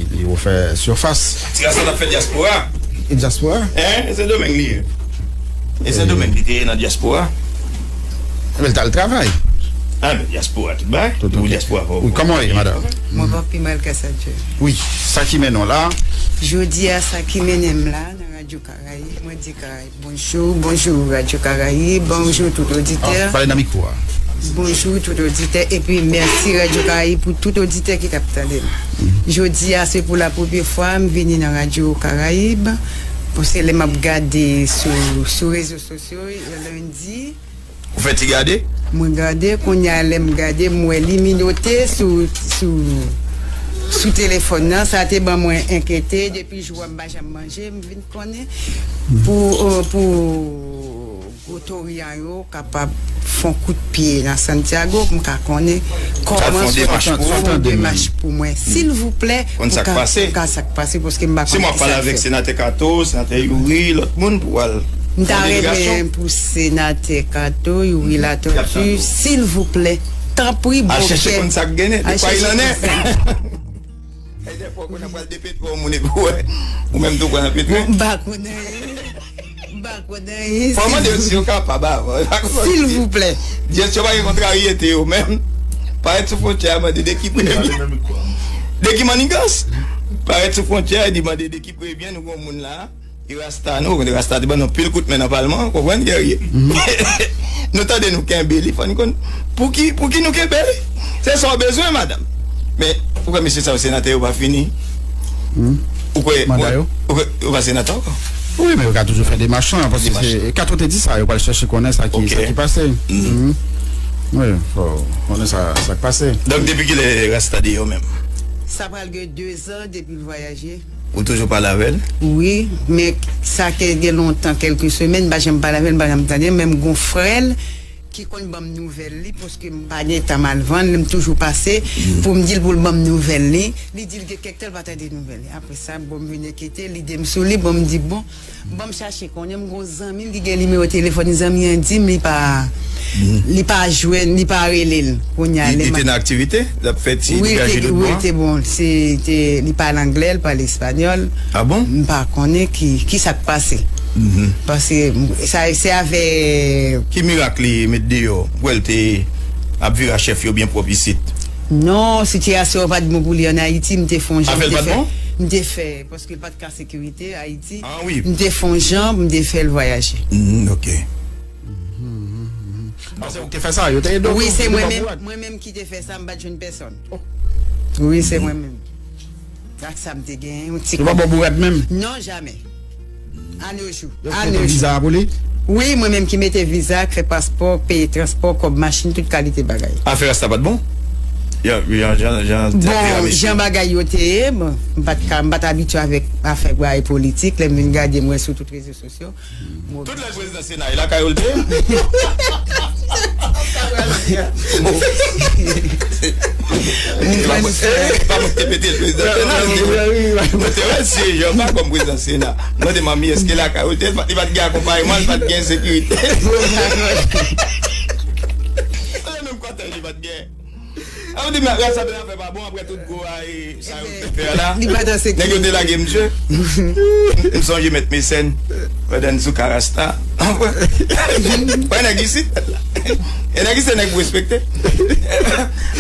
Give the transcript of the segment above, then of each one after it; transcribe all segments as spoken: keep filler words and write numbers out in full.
li refè sifas. Ti Rasta t ap fè dyaspora. E dyaspora? Hein? E Sendomeng li ye. E Sendomeng li te ye nan dyaspora. Men l t al travay. Ah, men dyaspora tout bagay. Tout, tout. Dyaspora pa. Wi, kòman w ye, madanm? Mwen pa pi mal ke sa, Dye. Wi, sa ki mennen w la? Jodi a, sa ki mennen m la, nan Radyo Karayib, mwen di Karayib bonjou, bonjou Radyo Karayib, bonjou tout oditè. Ah, pale nan mikwo a. Bonjou tout oditè, epi mèsi Radyo Karayib pou tout oditè ki t ap tande m. Jodi a, se pou la premye fwa m vini nan Radyo Karayib, paske lè m ap gade sou, sou rezo sosyo, lendi, Ou fè ti gade? Mwen gade, kounye a lè m gade, m wè li minote sou, sou, sou telefòn nan. Sa te ban mwen enkyete. Depi jou a m pa janm manje, m vin konnen. Pou, euh, pou Gotoriyan yo kapab fè yon kout pye nan Santiago, pou m ka konnen kòman fè yon demach pou mwen. Silvouplè, pou ka, pou ka sa k pase, paske m pa konn ki sa k fèt. Si mwen ap pale avèk senatè Kato, senatè Youri, lòt moun pou al fè yon delegasyon. M ta renmen pou senatè Kato, Youri Latortue, silvouplè, tanpri, bon kè. Al chèche konn sa k genyen, de kwa il en est. E dèfwa ou konn ap pral de petwo moun epi w wè ou menm tou pral nan petwo. M pa konn anyen. M pa konn anyen. Fò mande yo si yo kapab avan. Silvouplè. Diyès yo pa gen kontraryete yo menm. Parèt sou fwontyè a mande de ki premye. De ki mannigans. Parèt sou fwontyè a, di mande de ki premye nou gon moun la. E rasta nou, rasta te ban nou pil kout men nan palman, ou konprann, Guerrier? Nou tande nou kenbe li, fò n konn pou ki, pou ki nou kenbe li. Se sa w bezwen, madanm. Men, ou kwè mesye sa yo senatè yo pa fini? Ou kwè, ou kwè yo pa senatè ankò? Wi, men yo ka toujou fè demach lan, paske se, Kato te di sa, yo pral chèche konnen sa ki, sa ki pase. Wi, fò konnen sa, sa k pase. Donk, depi kilè rasta deyò menm? Sa pral gen dezan depi l vwayaje. Ou toujou pale avè l? Wi, men sa ke gen lontan, kèlke semèn, m pa janm pale avè l, m pa janm tande l, men m gon frè l ki konn ban m nouvèl li, paske m pa gen tan m al vann, m toujou pase pou m di l pou l ban m nouvèl li. Li di l gen kèk tan l pa tande nouvèl li. Apre sa, bon, m vin enkyete, lide m sou li, bon, m di, bon, ban m chache konnen, m gon zanmi m ki gen nimewo telefòn li, zanmi an di m li pa, li pa jwenn, li pa rele l. Kounye a, li te nan aktivite, l ap fè ti degaj de bwa. Wi, li te bon, se te, li pale anglè, li pale espanyòl. Ah bon? M pa konnen ki, ki sa k pase. Paske sa, se avè. Ki mirak li met deyò? Ou kwè l te ap vire a chèf yo byen pwòp isit? Non, sitiyasyon an pa t bon pou li ann Ayiti, m te fè yon jan, m te fè, m te fè, paske l pa t ka sekirite Ayiti. Ah wi. M te fè yon jan, m te fè l vwayaje. Mm, ok. Paske ou te fè sa, yo te ede w tou, yo te ba w bourad. Wi, se mwen menm, mwen menm ki te fè sa, m pa t jwenn pèsonn. Wi, se mwen menm. Ak sa m te genyen, yon ti kòb. Yo pa ba w bourad menm? Non, jamè. A nos jours. Yo te mete viza a pou li? Wi, mwen menm ki mete viza, k fè paspò, peye transpò, kòb machin, tout kalite bagay. Afè rasta pa t bon? Jan, jan, jan, jan, jan bagay yo te ye, bon, m pa t ka, m pa t abitye avèk afè bagay politik, lè m vin gade, m wè sou tout rezo sosyo. Tout lè prezidan Sena e lakay ou l te ye? Bon. E pa mwen, e pa mwen ki te mete l prezidan Sena, li te. Mwen te wè l siyeje anba kòm prezidan Sena. Mwen te mande manmi èske lakay ou l te ye, li pa t gen akonpayman, li pa t gen sekirite. Li menm kòtèj li pa t gen. A ou di, men, rasta te afè pa bon, apre tout gwo a, e, sa yo te fè a la. Nèg yo te lage misye. M sonje mèt Mesèn, pandan n sou ka rasta. Wè nèg isit. E nèg isit se nèg pou respekte.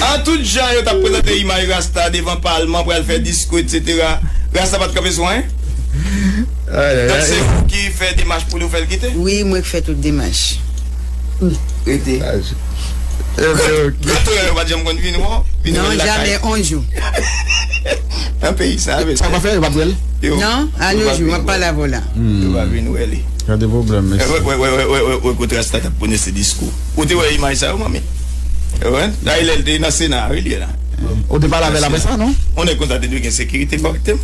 An tout jan, yo t ap prezante imaj rasta devan palman, pral fè diskou, etsetera. Rasta pa t kanpe sou anyen. Donk, se ou ki fè demach pou li, ou fè l kite? Wi, mwen k fè tout demach. Rete. Ebyen, ok. Grantoyan yo pa t janm konn vin wè w? Non, jamè, yon jou. Nan peyi sa, sa pa fè, yo pa t wè l? Non, a nos jours, m ap pale avè w la. Yo pa vin wè li. Gade pwoblèm, mesye. Wè, wè, wè, kote rasta t ap pwononse diskou. Ou te wè imaj sa yo, manmi? Wè, dayè lè l te nan Sena, wi, li ye la. Ou te pale avè l apre sa, non? On nèg konsa te dwe gen sekirite kòrèkteman.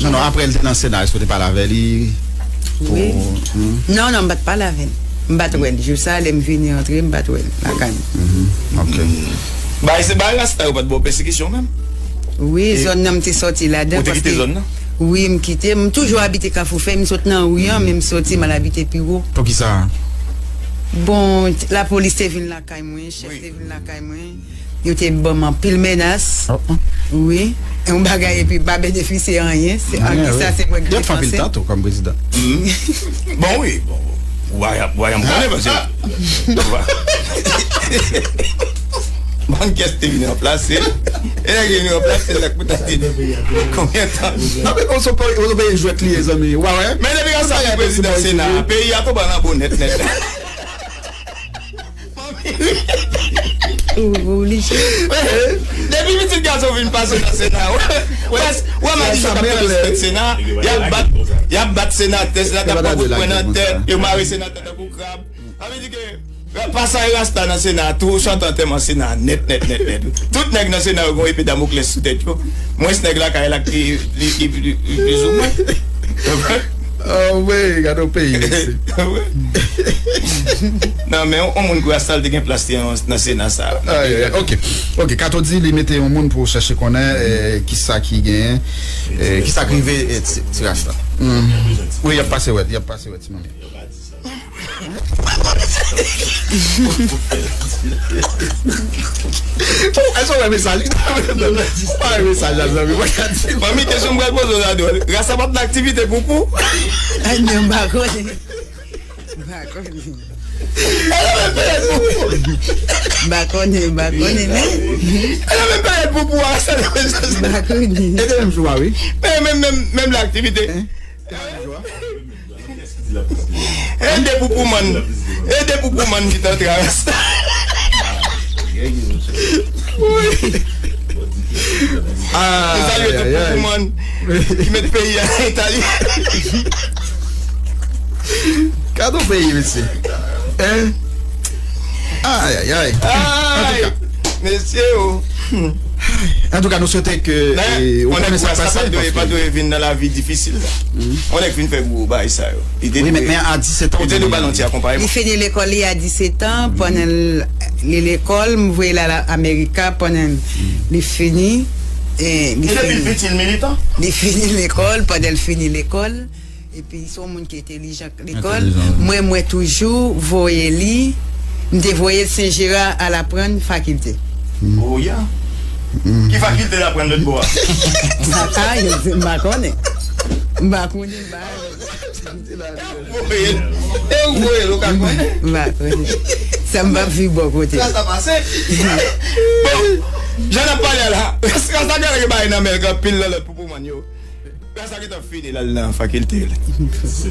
Non, non, apre l te nan Sena, èske w te pale avè li? Wi. Non, non, m pa t pale avè l. M pa t wè l. Jou sa, lè m vini antre, m pa t wè l lakay mwen. Ok. Bagay se bagay rasta yo pa t ba w pèsekisyon menm? Wi, zòn nan m te sòti ladan. Ou te kite zòn nan? Wi, m kite. M toujou abite Kafou Fèy, m sot nan ri an, men m sòti, m al abite pi wo. Poukisa? Bon, lapolis te vin lakay mwen, chèf te vin lakay mwen. Yo te ban m anpil menas. Wi. Yon bagay epi m pa benefisye anyen. Se, an ki sa, se mwen ki te panse. Yo te fè anpil tan tou kòm prezidan. Bon, wi, bon. Wa, wa, m konnen, paske. Bon, kiyès te vin ranplase? E nèg ki vin ranplase l la, pou ta di konbyen tan? Nan, men, on se peye, on se peye jwèt li ye, zanmi. Wa, wè. Men depi Rasta vin prezidan Sena, peyi a tonbe nan bo nèt, nèt, nèt. Ou oblije. Depi pitit gason vin pase nan Sena, wè, wè, wè, madichon k ap tonbe sou tèt Sena, y ap bat, y ap bat senatè, senatè ap pran kout pwen nan tèt, yo mare senatè tankou krab. Sa vle di ke, pasaj Rasta nan Sena, tou chante antèman Sena, nèt, nèt, nèt, nèt. Tout nèg nan Sena yo gen epe Damoklès sou tèt yo. Mwens nèg lakay la ki, li, ki, li, li, plizoumwen. Oh, wi, gade yon peyi, mesye. Non, men yon, yon moun kou Rasta, l te gen plas li an nan Sena sa. Ay, ay, ay, ok. Ok, Kato di li mete yon moun pou chèche konnen, eh, kisa ki genyen, eh, kisa k rive, eh, ti, ti Rasta. Wi, y ap pase wè, y ap pase wè, ti manmi. Èske w wè mesaj li? Ou pa wè mesaj la, zanmi? Mwen ka di. Manmi, kesyon m pral poze w la dwòl. Rasta p ap nan aktivite poupou? Ay, non, m pa konnen. M pa konnen. M pa konnen, m pa konnen, men. E nan menm peryòd poupou a, Rasta nan menm sans. M pa konnen. E te menm jou a, wi. Men, menm, menm, menm aktivite. E de poupoumann. E de poupoumann ki t antre a Rasta. Wi. Ah, nou salye tout poupoumann ki met peyi a nan eta li. Gade yon peyi, mesye. Hein? Ay, ay, ay. Ay, mesye, o. Antouka, nou swete ke, eh, ou konnen sa k pase, paske pa dwe vin nan lavi difisil la. On nèg fin fè gwo bagay sa yo. Li te dwe, men a disèt an, li te dwe ba l yon ti akonpayman. Li fini lekòl li a disèt an, pandan l, li lekòl, m voye l al Amerika, pandan li fini, eh, li fini. Li fini lekòl, pandan l fini lekòl, epi se yon moun ki entelijan lekòl. Mwen, mwen toujou voye li, m te voye l Sen Jera al aprann fakilte. Oh, ya. Ki fakilte l aprann lòt bò a? Sa ka, m pa konnen. M pa konnen, m pa. E ou voye l, ou ka konnen. M pa konnen. Sa m p ap viv bò kote. Sa, sa pase. Bon, jan n ap pale a la, Rasta gen bagay nan men l, gen anpil nan lòt poupoumann yo. Rasta gentan fini l al nan fakilte l.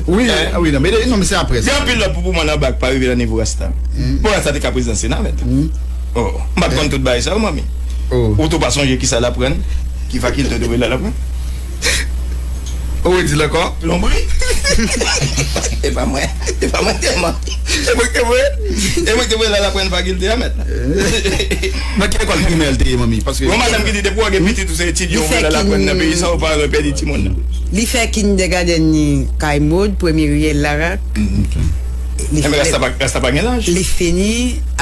Wi, wi, non, men, non, men se apre sa. Gen anpil lòt poupoumann anba k pa rive nan nivo Rasta. Bon, Rasta te ka prezidan Sena, mèt. Oh, m pa t konn tout bagay sa yo, manmi. Ou tou pa sonje kisa l aprann? Ki fakilte w te voye l al aprann? Ou redi l ankò? Plonbri. E pa mwen. E pa mwen tèlman. E mwen ki te voye. E mwen ki te voye l al aprann fakilte a, mèt. Nan ki lekòl primè l te ye, manmi? Paske yon madanm ki di depi w gen pitit ou se etidye ou voye l al aprann nan peyi sa, ou pa pèdi timoun nan. Li fè kindergarten ni kay Maude, premye riyèl Larak. Li fini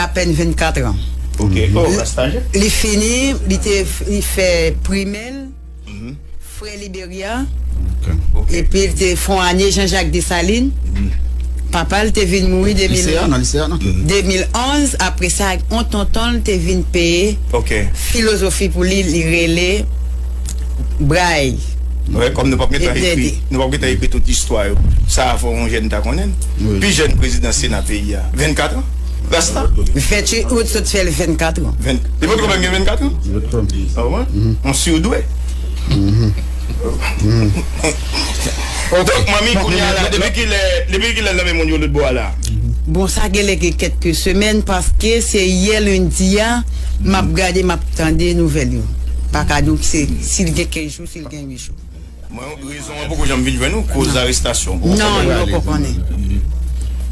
apèn vennkat an. Ok. Oh, Rasta je. Li fini, li te, li fè primè l, Frè Liberya. Ok. Epi li te fè yon ane Jean-Jacques Dessalines. Papa l te vin mouri de mil, lise a, nan lise a, nan de mil onz. Apre sa, yon tonton l te vin peye filozofi pou li, li rele Bray. Wè, kòm nou p ap gentan ekri, nou p ap gentan ekri tout istwa yo. Sa a fò yon jèn ta konnen l. Pi jèn prezidan Sena peyi a, vennkat an. Rasta. Venntuit out, sot fè l vennkat an. Ven-, li potko menm gen vennkat an? Ah, wè? On surdoué. Donk, manmi, kounye a la, depi kilè, depi kilè l nan men moun yo lòt bò a la? Bon, sa genlè gen kèk semèn, paske se yè lendi a, m ap gade, m ap tande nouvèl yo. Pa ka di w se, si l gen kenz jou, si l gen uit jou. Mwen, rezon an poko janm vin jwenn ou, koz arestasyon. Non, m poko konnen.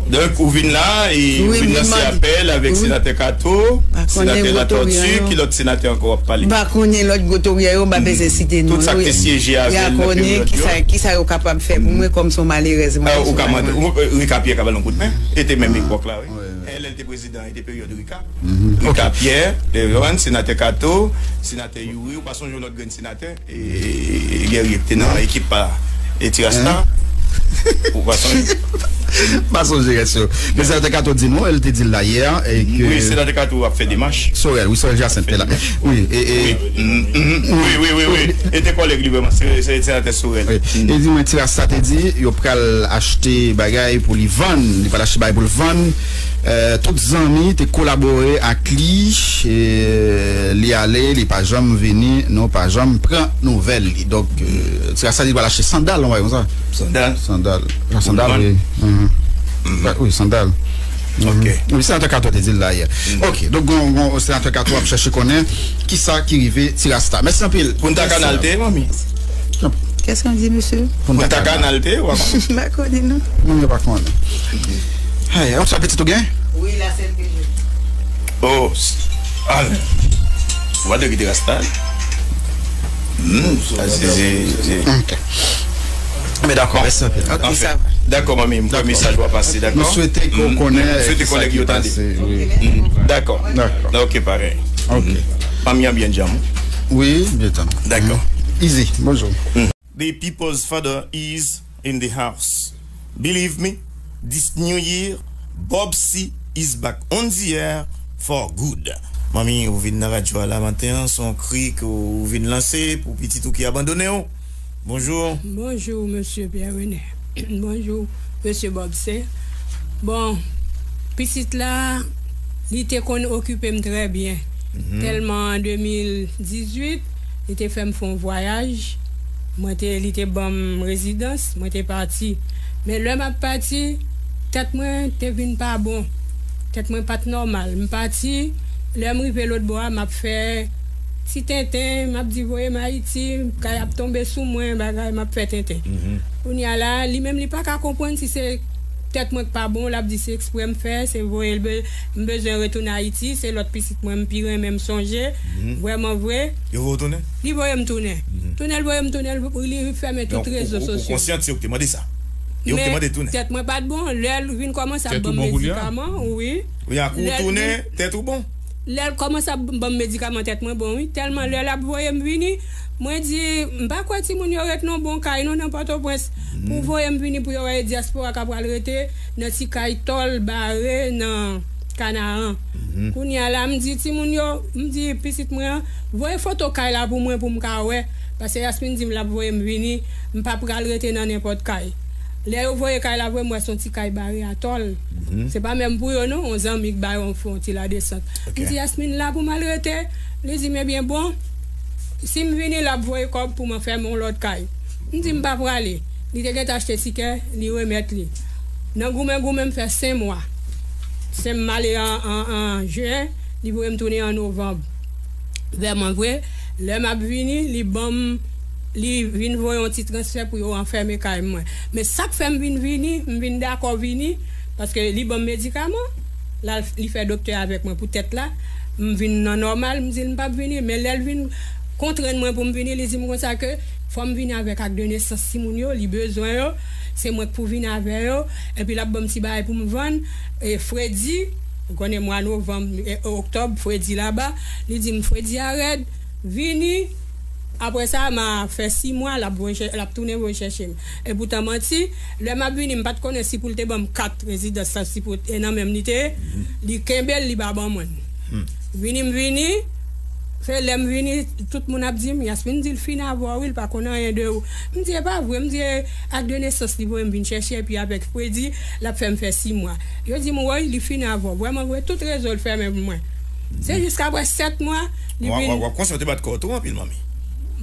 Donk, ou vin la, e ou vin lanse apèl avèk senatè Kato, senatè Latortue, ki lòt senatè ankò w ap pale? M pa konnen lòt gwo toryè yo, m pa bezwen site non yo. Tout sa k te syeje avè l nan peryòd yo. Kisa, kisa yo kapab fè pou mwen kòm se yon malerèz mwen. Ou ka mande, Rika Pierre ka ba l yon kout men. E te menm epòk la, wi. Lè l te prezidan, e te peryòd Rika. Rika Pierre, Levann, senatè Kato, senatè Youri, ou pa sonje yon lòt grenn senatè? E, e, e Guerrier ki te nan ekip pa, e Ti Rasta. Ou pa sonje? Pa sonje rès yo. Men Senatè Kato di nou, el te di l la yè, e ke Wi, Senatè Kato ap fè demach. Sorel, wi, Sorel Jacinthe te la. Wi, e, e, Wi, mm, mm, wi, wi, wi, wi. E te kòlèg li vrèman, se, se Senatè Sorel. Wi. E di mwen, Ti Rasta te di, yo pral achte bagay pou li vann, li pral achte bagay pou l vann. Euh, tout zanmi te kolabore ak li, e li ale, li pa janm vini, nou pa janm pran nouvèl li. Donk, euh, Ti Rasta di li pral achte sandal, yon bagay konsa. Sandal. Sandal. Sandal, wi. Mhm. Mhm. Wi, sandal. Mhm. Ok. Wi, Senatè Kato te di l la yè. Mhm. Ok, donk, gon, gon, Senatè Kato ap chèche konnen kisa ki rive Ti Rasta. Mèsi anpil. Punta Cana l te ye, manmi? Kès ki di, mesye? Punta Cana l te ye, w a konnen. M pa konnen, non. Moun yo pa konnen. Hey, yon sèl pitit ou gen? Wi, la sèl ke je. Oh, s-, al. Ou pa dwe kite Rasta. Hmm, sa, se, se, se. Ok. Men dakò, mèsi anpil. Ok, sa va. Dakò, manmi, m kwè mesaj w a pase, dakò? Nou swete ke w konnen, mm, swete kòlèg yo tande. Wi. Mm, dakò. Dakò. Ok, parèy. Ok. Mm. Manmi an byen djanm. Wi, byen djanm. Dakò. Mm. Easy, bonjou. Mm. The people's father is in the house. Believe me, this new year, Bob C is back on the air for good. Manmi, ou vin nan radyo a la maten an, se yon kri ke ou vin lanse pou pitit ou ki abandone w. Bonjou. Bonjou, mesye Pierre René. Bonjou, mesye Bob C. Bon, pitit la, li te konn okipe m trè byen. Mhm. Tèlman an de mil dizuit, li te fè m fè yon vwayaj. Mwen te, li te ban m rezidans, mwen te pati. Men lè m ap pati, tèt mwen te vin pa bon. Tèt mwen pa t nòmal. M pati, lè m rive lòt bò a, m ap fè ti tenten, m ap di voye m Ayiti, kay ap tonbe sou mwen, bagay, m ap fè tenten. Mhm. Kounye a la, li menm li pa ka konprann si se tèt mwen k pa bon, l ap di se eksprè m fè, se voye l be-, m bezwen retounen Ayiti, se lòt pitit mwen m pi renmen m sonje, mhm, vrèman vre. Yo voye w tounen? Li voye m tounen. Mhm. Tounen l voye m tounen, li fèmen tout rezo sosyo. Donk, ou, ou, ou konsyan se yo ki te mande sa? Yo ki te mande tounen? Men tèt mwen pa t bon, lè l vin kòmanse ap ban m medikaman, wi. Wi, ak ou tounen, tèt ou bon? Lè l kòmanse ap ban m medikaman, tèt mwen bon, wi. Tèlman lè l ap voye m vini, mwen di, m pa kwè timoun yo ret nan bon kay, non, nan Pòtoprens. Mhm. Pou voye m vini, pou yo wè dyaspora k ap pral rete nan ti kay tòl bare nan Kanaran. Mhm. Kounye a la, m di timoun yo, m di pitit mwen an, voye foto kay la pou mwen, pou m ka wè. Paske Yasmin di m l ap voye m vini, m pa pral rete nan nenpòt kay. Lè yo voye kay la voye m, m wè se yon ti kay bare atòl. Mhm. Se pa menm pou yo non, yon zanmi k ba yo yon, fè yon ti ladesant. Ok. M di, "Yasmin la pou m al rete?" Li di m, "Ebyen bon, si m vini, l ap voye kòb pou mwen fè m yon lòt kay." M di, "M pa prale." Li te gentan achte tikè, li remèt li. Nan goumen goumen, m fè senk mwa. Senk mwa, m ale an, an, an jen, li voye m tounen an novanm. Vrèman vre, lè m ap vini, li ban m, li vin voye yon ti transfè pou yo anfème kay mwen. Men sa k fè m vin vini, m vin dakò vini, paske li ban m medikaman, l al, li fè doktè avèk mwen pou tèt la, m vin nan nòmal, m di l m p ap vini, men lè l vin kontrenn mwen pou m vini, li di m konsa ke fò m vini avèk ak de nesans timoun yo, li bezwen yo, se mwen k pou vin avè yo, epi l ap ban m ti bagay pou m vann, e fredi, ou konnen mwa novanm, e oktòb, fredi laba, li di m fredi a rèd, vini, apre sa, m a fè sis mwa, l ap voye chè-, l ap tounen voye chèche m. Epoutan manti, lè m ap vini, m pa t konnen si pou l te ban m kat rezidans sa, si pou, e nan men m li te ye, li kenbe l, li pa ban mwen l. Hmm. Vini m vini, se lè m vini, tout moun ap di m, "Yasmin di l fin avè w, wi, l pa konn anyen de ou." M di, "E pa vre," m di, "E ak de nesans li voye m vin chèche, epi avèk fredi, l ap fè m fè sis mwa." Yo di m, "Woy, li fin avè w." Vrèman vre, tout rezo l fèmen pou mwen. Se jiskaprè sèt mwa, li vin. W ap, w ap, w ap konsyan w te bat kò w twò anpil, manmi.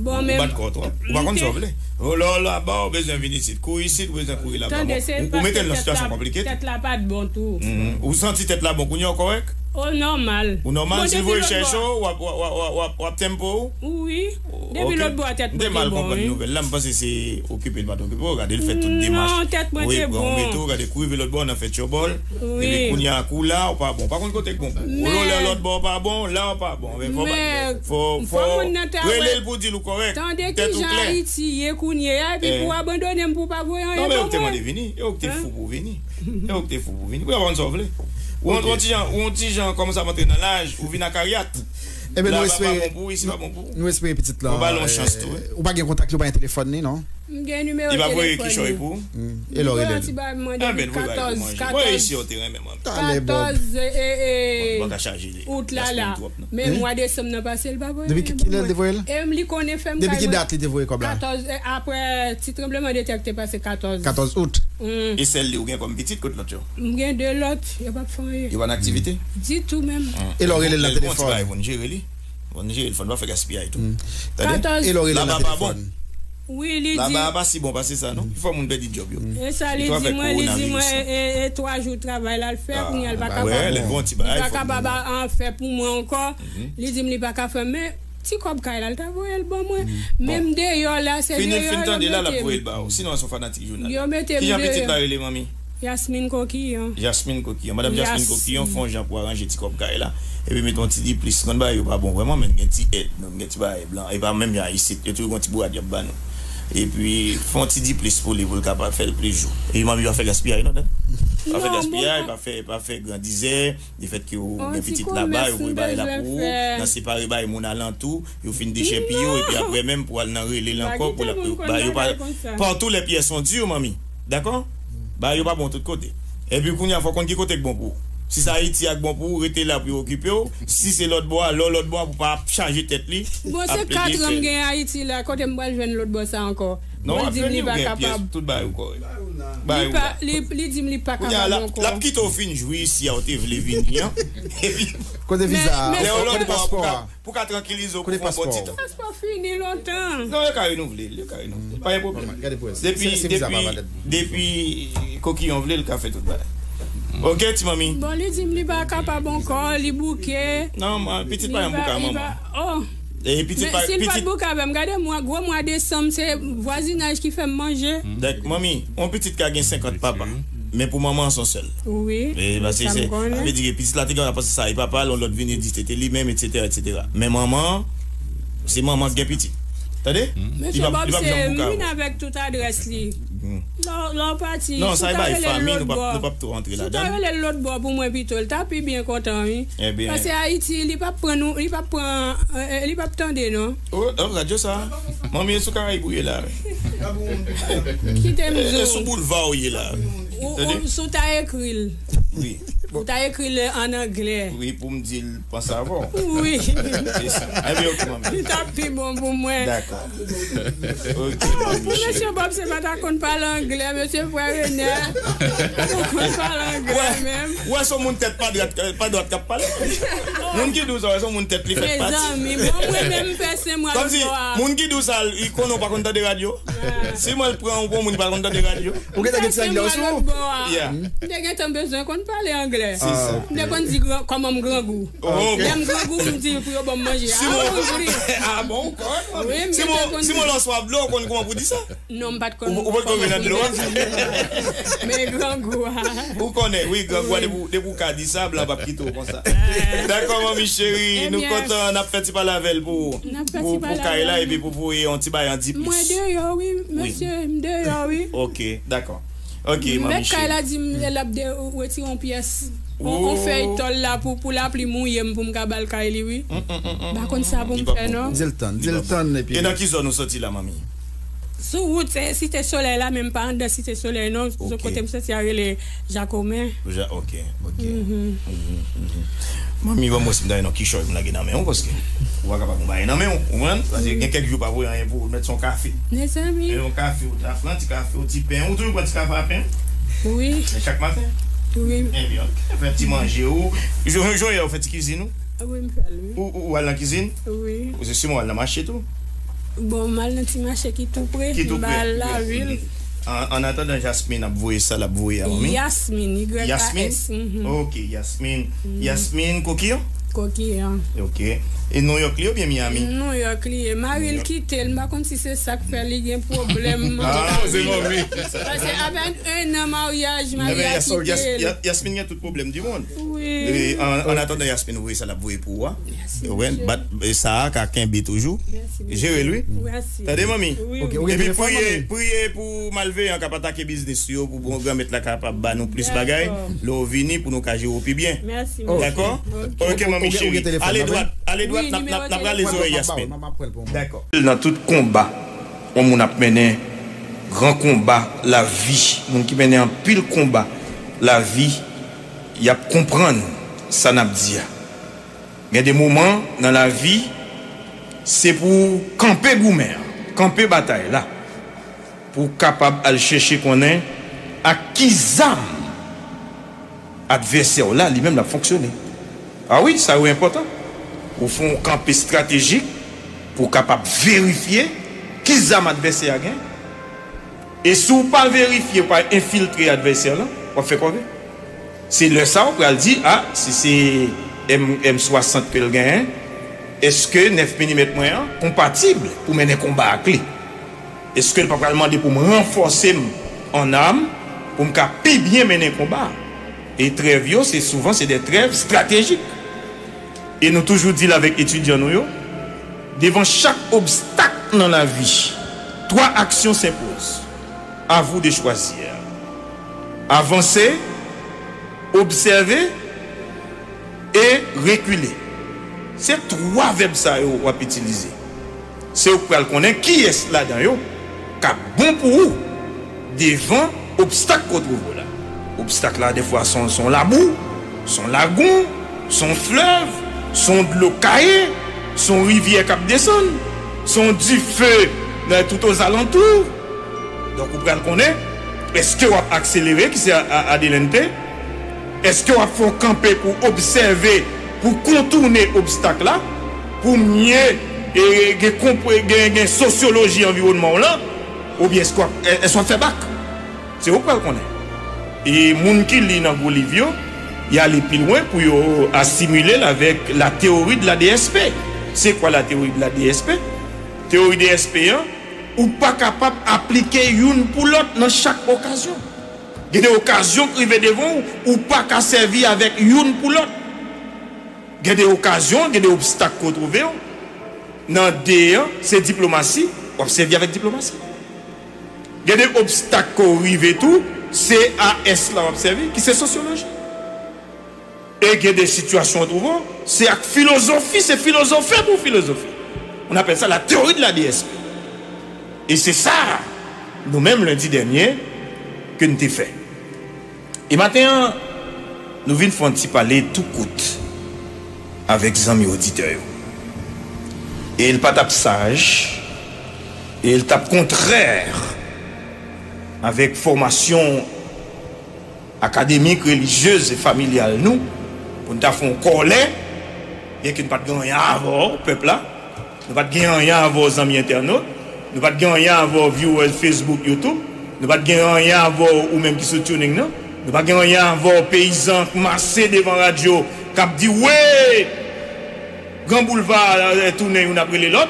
Bon, men. Ou bat kò w twò. Ou pa konn sa w vle. Ou la, ou laba, ou bezwen vin isit. Kouri isit, ou bezwen kouri laba. Tande, se paske tèt la, tèt la pa t bon tou. Mhm. Ou santi tèt la bon, kounye a w kòrèk? O, nòmal. Ou nòmal, si l voye chèche w, w ap, w ap, w ap, w ap, w ap tempo w? Wi. Depi lòt bò a tèt mwen te bon, wi. M te mal konprann nouvèl la, m panse se okipe l pa t okipe w, gade l fè tout demach. Non, tèt mwen te bon. Voye pran w mete w, gade kou rive lòt bò, nan fè tchòbòl. Wi. Epi kounye a kou la, ou pa bon. Pa konn kote k bon pou ou. Ou lè lòt bò pa bon, la ou pa bon. Men fò, fò, fò moun nan ta rele l pou di l ou kòrèk. Tande kijan Ayiti ye kounye a, epi pou abandone m, pou pa voye anyen ban mwen. Non, men yo k te mande vini. Yo k te fou pou vini. Yo k te fou pou vini. Pou yo pa konn sa w vle. Ou yon ti jan, ou yon ti jan kòmanse ap antre nan laj, ou vin ak karyat. Ebyen, nou espere, nou espere pitit la, ou pa gen kontak li, ou pa gen telefòn li, non? M gen nimewo telefòn li. Li pa voye kichòy pou ou? E lè w rele l? Li voye yon ti bagay, m mande li katòz, katòz, katòz, e, e, out la la. Men mwa desanm nan pase, li pa voye anyen ban mwen. Depi ki, kilè l te voye l? E li konnen fè m kay mwen. Depi ki dat li te voye kòb la? Katòz, e, apre ti tranblemanntè a ki te pase katòz. Katòz out. E sèl li ou gen kòm pitit, kot lòt yo? M gen de lòt, yo p ap fè anyen. Yo pa nan aktivite? Ditou menm. E lè w rele l nan telefòn? Bon, ti bagay pou n jere li. Bon, jere l, fò n pa fè gaspiyay tou. Tande? Katòz. E lè w rele l nan telefòn? Laba pa bon. Wi, li di. Laba a pa si bon pase sa, non? Ki fè moun pèdi djòb yo. E sa li di mwen, li di mwen, e, e, e twa jou travay la l fè, kounye a l pa kapab. Li pa kapab, a, fè pou mwen ankò. Li di m li pa ka fè, men ti kòb kay la, l ta voye l ban mwen. Men m deyò la, se deyò yo mete m. Fin tande la, l ap voye l ba ou. Sinon, se yon fanatik jounal. Yo mete m deyò. Kijan pitit la rele, manmi? Yasmine Coquillon. Yasmine Coquillon. Madanm Yasmine Coquillon, fè yon jan pou aranje ti kòb kay la. Epi mete yon ti diplis. Konn bagay yo pa bon vrèman, men gen ti èd, non, gen ti bagay blan. E pa menm jan isit, yo toujou gen yon ti bourad y ap ba nou. Epi fè yon ti diplis pou li, pou l kapab fè l plis jou. Epi manmi pa fè gaspiyay, non, tande. Pa fè gaspiyay, pa fè, pa fè grandizè. Lefètke ou gen pitit laba, yo voye bagay la pou ou. Nan separe bay moun alantou, yo fin dechèpiye yo, epi apre menm pou al nan rele l ankò, pou l ap, ba yo pa, partout les pieds sont durs, manmi. Dakò? Ba yo pa bon tout kote. Epi kounye a, fò w konn ki kote k bon pou ou. Si se Ayiti a k bon pou ou, rete la pou yo okipe w. Si se lòt bò a, lè w lòt bò a, pou pa ap chaje tèt li. Bon, se katran m gen Ayiti la, kote m pral jwenn lòt bò sa ankò? Non, ap vini, ou gen pyès, tout bagay ou kòrèk. Bagay ou la. Li pa, li, li di m li pa kapab ankò. Kounye a, l ap, l ap kite w fin jwi isi a, ou te vle vini an. Epi, kote viza a? Lè w lòt bò a, pou ka, pou ka trankilize w pou fè yon bon ti tan. Paspò fini lontan. Non, yo ka renouvle l, yo ka renouvle l. Pa gen pwoblèm. Depi, depi, depi Kokiyon vle, l ka fè tout bagay. Oke, ti manmi. Bon, li di m li pa kapab ankò, li bouke. Non, pitit pa yon bouke a manman. Oh. E pitit pa, pitit. Men si l pa t bouke avè m, gade mwa, gwo mwa desanm, se vwazinaj ki fè m manje. Donk, manmi, yon pitit ka gen senkant papa, men pou manman an, se yon sèl. Wi, e, paske sa m konnen. Sa vle di ke pitit la te gen, paske sa, e papa l, yon lòt vini di se te li menm, etsetera, etsetera. Men manman an, se manman ki gen pitit. Tande? Mesye Bob, se m vin avèk tout adrès li. Lè w, lè w pati, si w ta rele l lòt bò, si w ta rele l lòt bò pou mwen pito, l ta pi byen kontan, wi. Paske Ayiti, li p ap pran nou, li p ap pran, eh, eh, li p ap tande, non. Oh, oh, radyo sa. Manmi, e sou Karayib ou ye la, wi. Kite m di w. E sou boulva ou ye la. Ou, ou, si w ta ekri l. Wi. Ou ta ekri l an anglè. Wi, pou m di l panse avan w. Wi. Se sa. Enben, oke, manmi. Li t ap pi bon pou mwen. Dakò. Oke, manmi cheri. Mesye Bob, se pa ta konn pale anglè, mesye frè Renè. Pa ta konn pale anglè menm. Ou wè, se yon moun tèt pa dwat, pa dwat k ap pale. Moun ki di w sa, wè, se yon moun tèt li fèt pati. Mezanmi, bon, mwen menm m fè sen mwa lòt bò a. Kòmsi, moun ki di w sa, li konnen w pa konn tande radyo. Si mwen pran ou pou yon moun ki pa konn tande radyo. Ou gentan gen ti anglè w sou ou? Yeah. M te gentan bezwen konn pale anglè. Se sa. M te konn di gran, kòman m grangou. Oh. Lè m grangou, m di pou yo ban m manje. Ah, bon, ou konn? Wi, m te konn di. Si moun lan swaf dlo, ou konn kòman pou di sa? Non, m pa t konn. Ou, ou pa t konn nan dlo a? Men grangou a. Ou konnen, wi, grangou a, depi, depi ou ka di sa, blan p ap kite w konsa. Dakò, manmi cheri, nou kontan, n ap fè ti pale avè l pou, pou, pou kay la, epi pou voye yon ti bagay an di plis. Mwen deyò, wi, mesye, m deyò, wi. Oke, dakò. Oke, manmi cheri. Mèt kay la di m l ap de-, retire yon pyès, yon, yon fèy tòl la pou, pou lapli mouye m, pou m ka ba l kay li, wi. M pa konn sa pou m fè, non. Di l tann, di l tann, epi. E nan ki zòn ou soti la, manmi? Sou wout, eh, Site Solèy la, men m pa anndan Site Solèy, non. Zòn kote m soti a rele Jakomen. Oke, oke. Manmi, ban m wè si m ta gen yon kichòy pou m lage nan men w, paske ou pa kapab yon bagay nan men w, ou konprann? Paske gen kèk jou pa voye anyen pou ou, mèt se yon kafe. Mezanmi. Yon kafe, ou ta pran ti kafe, yon ti pen, ou toujou pran ti kafe a pen? Wi. Men chak maten? Wi. Ebyen, oke. Fè ti manje ou. Jou, jou yè ou fè ti kizin ou? Wi, m fè l, wi. Ou, ou, ou al nan kizin? Wi. Ou se siman ou al nan mache tou? Bon, m al nan ti mache ki tou pre, m pa al lavil. An, an atandan, Jasmine ap voye sa l ap voye a, manmi. Yasmine, Y A S, mhm. Oke, Yasmine. Yasmine Kokiyon? Kokiyon. Oke. E Nouyòk li ye oubyen Miami? Nouyòk li ye. Mari l kite l, m pa konn si se sa k fè li gen pwoblèm. Ah, se manmi. Paske apèn en an maryaj, mari a kite l. Yasmine gen tout pwoblèm di mond. Wi. E, an, an atandan, Yasmine voye sa l ap voye pou ou a. Mèsi, mesye. Bat, e, sa a ka kenbe toujou. Mèsi, mesye. Jere l, wi. Mèsi. Tande, manmi? Wi, wi. Epi priye, priye pou malveyan k ap atake biznis yo, pou bon Granmèt la kapab ba nou plis bagay. Lè w vini, pou nou ka jere w pi byen. Mèsi, mesye. Dakò? Oke, manmi cheri. Ale dwat, ale dwat, n ap, n ap, n ap rale zòrèy Yasmine. Dakò. Nan tout konba yon moun ap mennen, Gran konba lavi, moun ki mennen anpil konba lavi, y ap konprann sa n ap di a. Gen de moman nan lavi, se pou w kanpe goumen an, kanpe batay la, pou w kapab al chèche konnen ak ki zam advèsè w la, li menm, l ap fonksyone. A wi, sa yo enpòtan. Ou fè yon kanpe estratejik pou w kapab verifye ki zam advèsè a gen. E si w pa verifye, w pa enfiltre advèsè lan, w ap fè kòve. Se lè sa a w pral di, a, si se M, M swasant ke l genyen, èske nèf milimèt mwen an konpatib pou mennen konba ak li? Èske l pa pral mande pou m ranfòse m an am pou m ka pi byen mennen konba a? E trèv yo, se souvan se de trèv estratejik. E nou toujou di l avèk etidyan nou yo, devan chak obstak nan lavi, twa aksyon s'imposent. À vous de choisir. Avanse, obsève e rekile. Se twa vèb sa yo w ap itilize. Se ou k pral konnen kiyès ladan yo k ap bon pou ou devan obstak ke w twouve w la. Obstak la, defwa, se yon, se yon labou, se yon lagon, se yon flèv, se yon dlo kaye, se yon rivyè k ap desann, se yon dife nan tout ozalantou. Donk, ou pral konnen, èske w ap akselere, ki se a, a, adelante? Èske w ap fè yon kanpe pou obsève, pou kontounen obstak la, pou mye, e, gen, konpre-, gen, gen sosyoloji anviwònman w lan, oubyen èske w ap, èske w ap fè bak? Se ou k pral konnen. E moun ki li nan gwo liv yo, y ale pi lwen pou yo asimile l avèk la théorie de la D S P. C'est quoi la théorie de la D S P? Teyori D S P an, ou pa kapab aplike youn pou lòt nan chak okazyon. Gen de okazyon k rive devan w, ou pa ka sèvi avèk youn pou lòt. Gen de okazyon, gen de obstak ke w twouve w. Nan de an, se diplomasi, w ap sèvi avèk diplomasi. Gen de obstak ke w rive tou, se A S la w ap sèvi, ki se sosyoloji. E gen de sitiyasyon w twouve w, se ak filozofi, se filozofe pou w filozofe. On appelle ça la théorie de la D S P. E se sa, nou menm, lendi dènye, ke n te fè. E maten an, nou vin fè yon ti pale tou kout avèk zanmi oditè yo. E l pa t ap saj, e l t ap kontrè avèk fòmasyon akademik, relijyez e familyal nou, pou n ta fè yon kòlè, byenke n pa t gen anyen avè w, pèp la. Nou pa t gen anyen avè w, zanmi entènot. Nou pa t gen anyen avè w, viewers Facebook, YouTube. Nou pa t gen anyen avè w, ou menm ki sou tuning nan. Nou pa t gen anyen avè w, peyizan k mase devan radyo, k ap di, "Wi! Gran Boulva, eh, tounen youn ap rele lòt."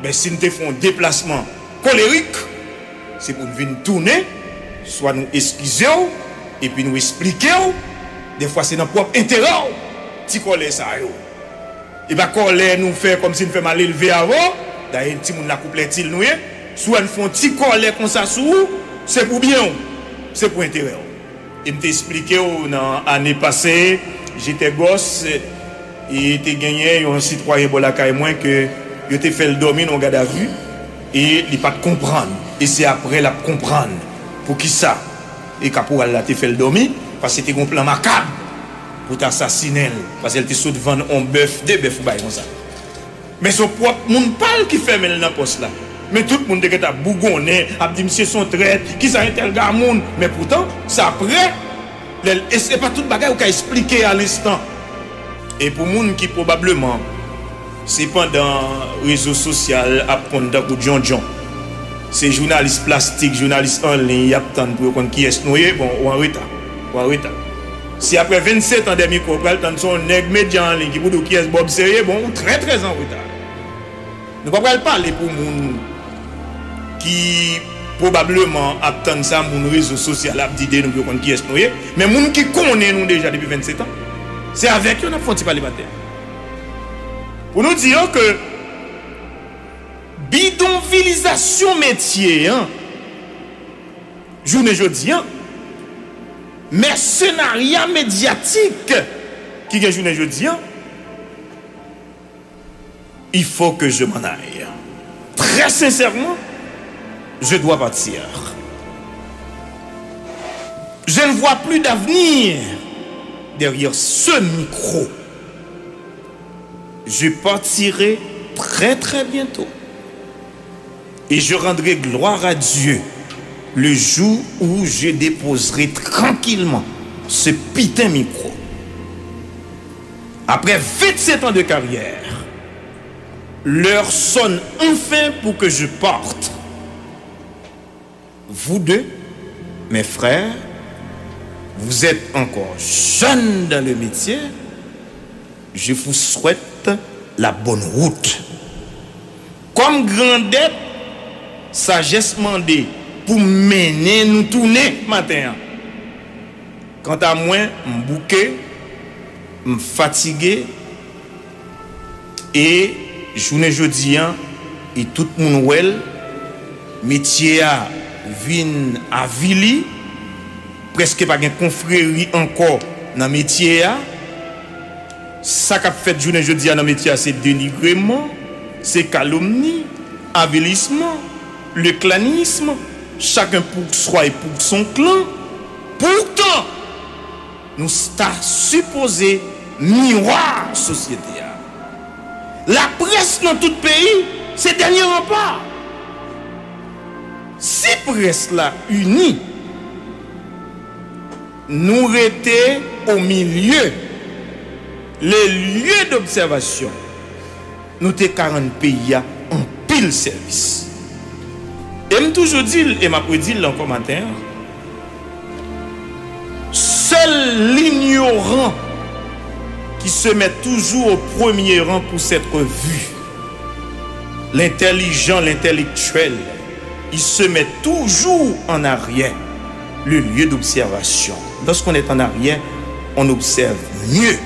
Men si n te fè yon deplasman kolerik, se pou n vin tounen, swa nou eskize w, epi nou esplike w, defwa se nan pwòp enterè w, ti kòlè sa yo. E pa kòlè nou fè kòmsi n fè malelve avè w. Dayè, timoun Lakouplètil nou ye. Si w wè n fè yon ti kòlè konsa sou ou, se pou byen w, se pou enterè w. E m te esplike w nan ane pase, Jete Gòs, e te genyen yon sitwayen bò lakay mwen ke yo te fè l dòmi nan yon gadavi, e li pa t konprann. E se apre l ap konprann poukisa e kaporal la te fè l dòmi, paske te gen yon plan makab pou ta asasinen l, paske l te sot vann on bèf, de bèf ou bagay konsa. Men se yon pwòp moun pa l ki fèmen l nan pòs la. Men tout moun te gentan ap bougonnen, ap di misye se yon trèt, kisa entèl gamoun. Men poutan, se apre, lè l, e se pa tout bagay ou ka esplike a lenstan. E pou moun ki pwobableman se pandan rezo sosyal ap konn tankou djondjon. Se jounalis plastik, jounalis anliy y ap tann pou yo konn kiyès nou ye, bon, ou anreta. Ou anreta. Si apre vennsetan dèyè mikwo ou pral tann se yon nèg medya anliy ki pou di w kiyès Bob Sérieux, bon, ou trè, trè anreta. Nou pa pral pale pou moun ki pwobableman ap tann sa moun rezo sosyal ap di de nou pou yo konn kiyès nou ye, men moun ki konnen nou deja depi vennsetan, se avèk yo n ap fè yon ti pale maten. Pou nou di yo ke bidonvilizasyon metye an, jounen jodi an, mèsenarya medyatik ki gen jounen jodi an, il faut que je m'en aille. Trè sensèman, Je dois partir. Je ne vois plus d'avenir derrière ce micro. Je partirai très, très bientôt. Et je rendrai gloire à Dieu le jour où je déposerai tranquillement ce putain micro. Après vingt-sept ans de carrière, l'heure sonne enfin pour que je parte. Vous deux, mes frères, vous êtes encore jeunes dans le métier, je vous souhaite la bonne route. Kòm grandèt, sajès mande pou m mennen nou tounen maten an. Kanta mwen, m bouke, m fatige, e jounen jodi an, e tout moun wè l, metye a vin avili, prèske pa gen konfreri ankò nan metye a. Sa k ap fèt jounen jodi a nan metye a, se denigreman, se kalomni, avilisman, le clanisme, chacun pour soi et pour son clan. Poutan, nou ta sipoze miwa sosyete a. Laprès nan tout peyi, se dènye ranpa. Si près la ini, nou rete o milye, le lieu d'observation. Nou te ka rann peyi a anpil sèvis. E m toujou di l, e m ap redi l ankò maten an, seul l'ignorant qui se met toujours au premier rang pour s'être vu. L'intelligent, l'intellectuel, il se met toujours en arrière, le lieu d'observation. Lorsqu'on est en arrière, on observe mieux.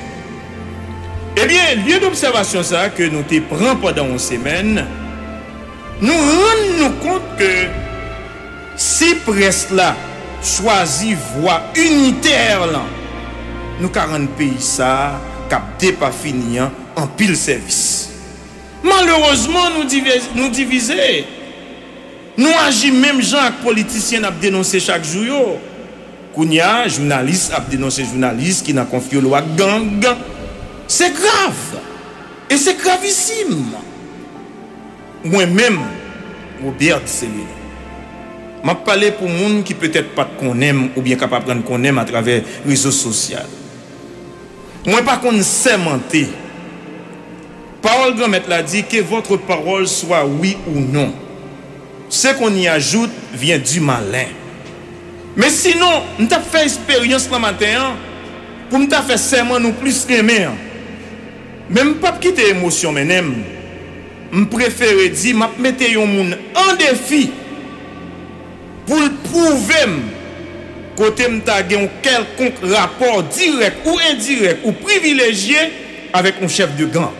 Ebyen, lye dobsèvasyon sa a ke nou te pran pandan yon semèn, nou rann nou kont ke si près la chwazi vwa initè lan, nou ka rann peyi sa a k ap depafini an anpil sèvis. Malerezman, nou divize, nou divize. Nou aji menm jan ak politisyen n ap denonse chak jou yo. Kounye a, jounalis ap denonse jounalis ki nan konfyolo ak gang. Se grav! E se gravisim! Mwen menm, Robert Celluno, m ap pale pou moun ki petèt pa t konnen m oubyen k ap aprann konnen m atravè rezo sosyal. Mwen pa konn sèmante. Pawòl Granmèt la di, que votre parole soit oui ou non. Ce qu'on y ajoute vient du malin. Men sinon, m t ap fè esperyans lan maten an pou m ta fè sèman nou plis renmen an. Men m p ap kite emosyon mennen m. M prefere di m ap mete yon moun an defi pou l pwouve m kote m ta gen yon kèlkonk rapò dirèk ou endirèk ou privilejye avèk yon chèf de gang.